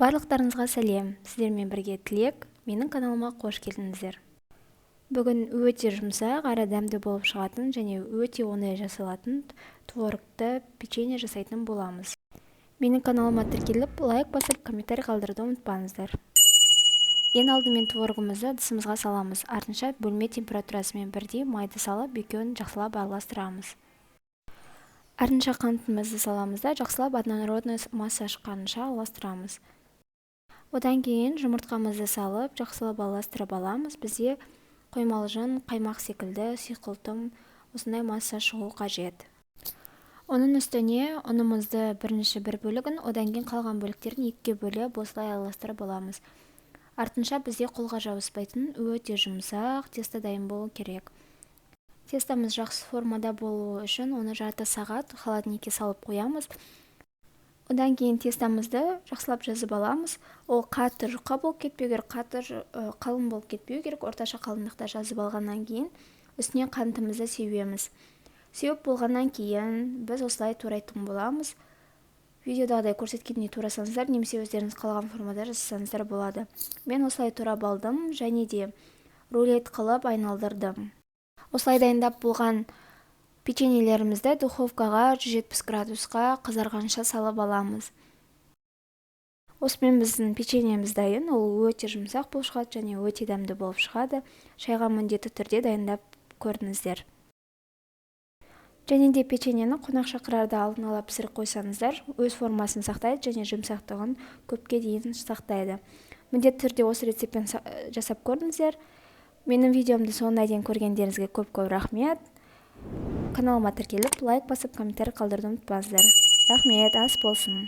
Барлықтарыңызға сәлем! Сіздермен бірге Тілек. Менің каналыма қош келдіңіздер. Бүгін өте жұмсақ әрі дәмді болып шығатын және өте оңай жасалатын творогты печенье жасайтын боламыз. Менің каналыма тіркеліп, лайк басып, комментарий қалдыруды ұмытпаңыздар. Ең алдымен творогымызды ыдысымызға саламыз. Артынша бөлме температурасымен бірдей майды салып, екеуін жақсылап араластырамыз. Артынша қантымызды саламыз да, жақсылап однородный масса шыққанша араластырамыз. Одан кейін жұмыртқамызды салып, жақсылап араластырып аламыз. Бізде қоймалжың қаймақ секілді сұйқылтым осындай масса шығу қажет. Оның үстіне ұнымызды бірінші бір бөлігін, одан кейін қалған бөліктерін екіге бөліп, осылай араластырып аламыз. Артынша бізде қолға жабыспайтын өте жұмсақ тесто дайын болу керек. Тестомыз жақсы формада болуы үшін оны жарты сағат холодильникке салып қоямыз. Одан кейін тестомызды жақсылап жазып аламыз. Ол қатты жұқа болып кетпеу керек, қатты қалың болып кетпеу керек. Орташа қалыңдықта жазып алғаннан кейін үстіне қантымызды себеміз. Сеуіп болғаннан кейін біз осылай турайтын боламыз. Видеодағыдай көрсеткендей турасаңыздар немесе өздеріңіз қалаған формада жасасаңыздар болады. Мен осылай турап алдым және де рулет қылып айналдырдым. Осылай дайындап болған печеньелерімізді духовкаға 170 градусқа қызарғанша салып аламыз. Осымен біздің печеньеміз дайын. Ол өте жұмсақ болып шығады және өте дәмді болып шығады. Шайға міндетті түрде дайындап көріңіздер. Және де печеньені қонақ шақырарда алдын ала пісіріп қойсаңыздар, өз формасын сақтайды және жұмсақтығын көпке дейін сақтайды. Міндетті түрде осы рецептпен жасап көріңіздер. Менің видеомды соңына дейін көргендеріңізге көп-көп рахмет. Каналыма тіркеліп, лайк басып, комментарий қалдыруды ұмытпаңыздар. Рахмет, ас болсын!